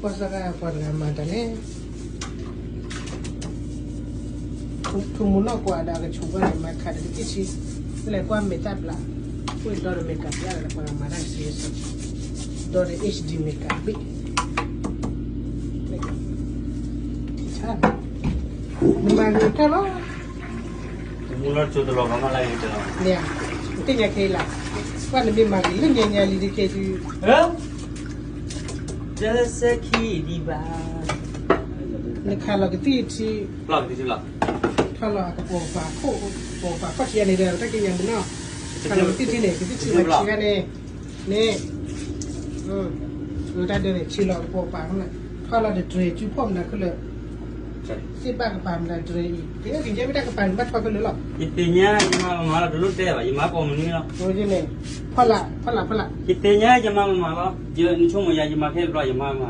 ကွၢ်စၢ်ဂၤပှၤတဂၤမၤတၢ်လဲၣ်, ထူမူနီၢ်ကွၢ်ဒီးအကဆူးဘၣ်န့ၣ် မၤခးဒီးကသံၣ်ဆံ, လဲၤကွၢ်မဲာ်တၢ်ဘျး, အိၣ်ဒီးမဲာ်ကးဘျးဒီးပှၤမၤတၢ်စ့စ့, ဒီး H D မဲာ်ကးဘ့ၣ်, နမၤဂ့ၤတၢ်လီၤ, မ့ၢ်, သ့ၣ်ညါခဲအံၤလီၤ, ကွၢ်နမ့ၢ်မၤဂ့ၤလၢညါညါလံတက့ၢ်ဒုး တစဲးခံဒံးဘၣ်, နခးလီၤကသံၣ်ထံ, ထီၣ်လီၤကပိာ်ပာ်ခိၣ်, ကပိာ်ပာ်ခီၣ်ထံအန့ၣ်ဒီး တၢ်က့ၤညါမ့ၢ်နီၢ်, ခးလီၤကသံၣ်ထံန့ၣ် ကသံၣ်ထံဘၣ်ထံဂၤန့ၣ်, န့ၣ်, တၢ်ဒၢးန့ၣ် ထံလီၤကပိာ်ပာ်, ထီၣ်လီၤဒီးတြဲၤစုဖီၣ်မနၤခဲလၢာ်, စ့ဘၣ်ကပၤမနၤတြဲၤအံၤ ကဲက့ၤကဲမ့ၢ်တၢ်ကပၤန့ၣ် ဘၣ်ထီၣ်ခဲလၢာ်လီၤ, ယသ့ၣ်ညါယမၤမၤလီၤ တလိၣ်တဲဘၣ် ယမၤပိာ်မနုၤလီၤ, ဖီလာ်, ဖီလာ်, ဖီလာ်, ယသ့ၣ်ညါယမၤမၤလီၤ, နဆိကမိၣ်ယၤ ယမၤခဲဘျီ ယမၤမၤ